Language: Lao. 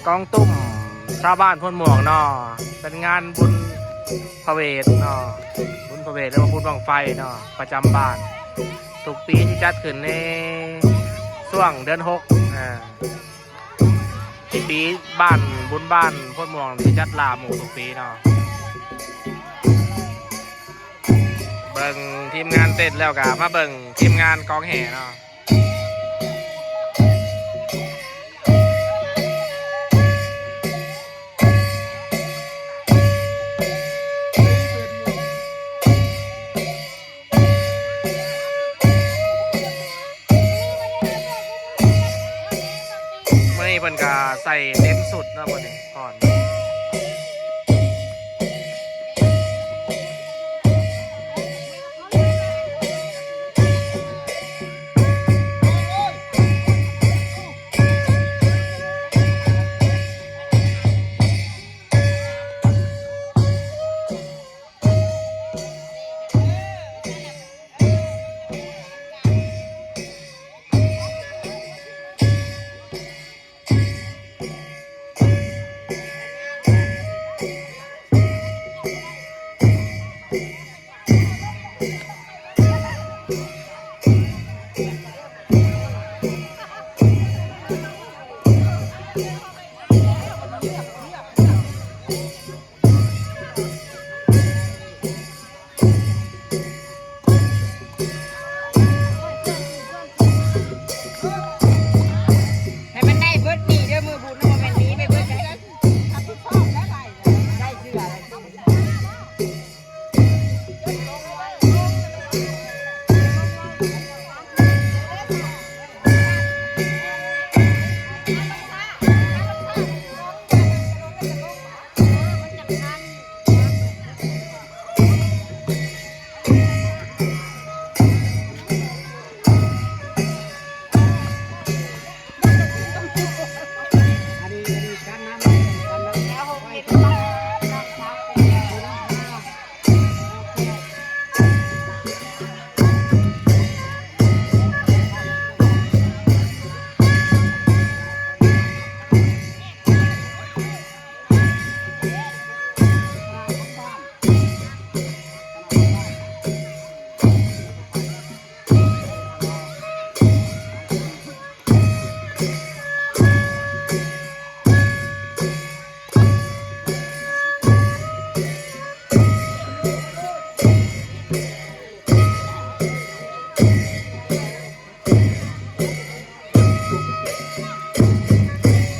ກອງຕຸ້ມຊາວບ້ານໂພນມ່ວງເນາະ ເປັນງານບຸນພະເວດເນາະ ບຸນພະເວດ ຫຼືວ່າບຸນບັ້ງໄຟເນາະ ປະຈຳບ້ານ ທຸກປີຊິຈັດຂຶ້ນໃນຊ່ວງເດືອນຫົກ ອ່າ ປີ ປີບ້ານ ບຸນບ້ານໂພນມ່ວງຊິຈັດຫຼ້າໝູ່ທຸກປີເນາະ. ເບິ່ງທີມງານເຕັ້ນແລ້ວກະມາເບິ່ງທີມງານກອງແຫ່ເນາະ. ມື້ນີ້ເພິ່ນກະໃສ່ເຕັມຊຸດເນາະ ມື້ນີ້ ຮ້ອນ.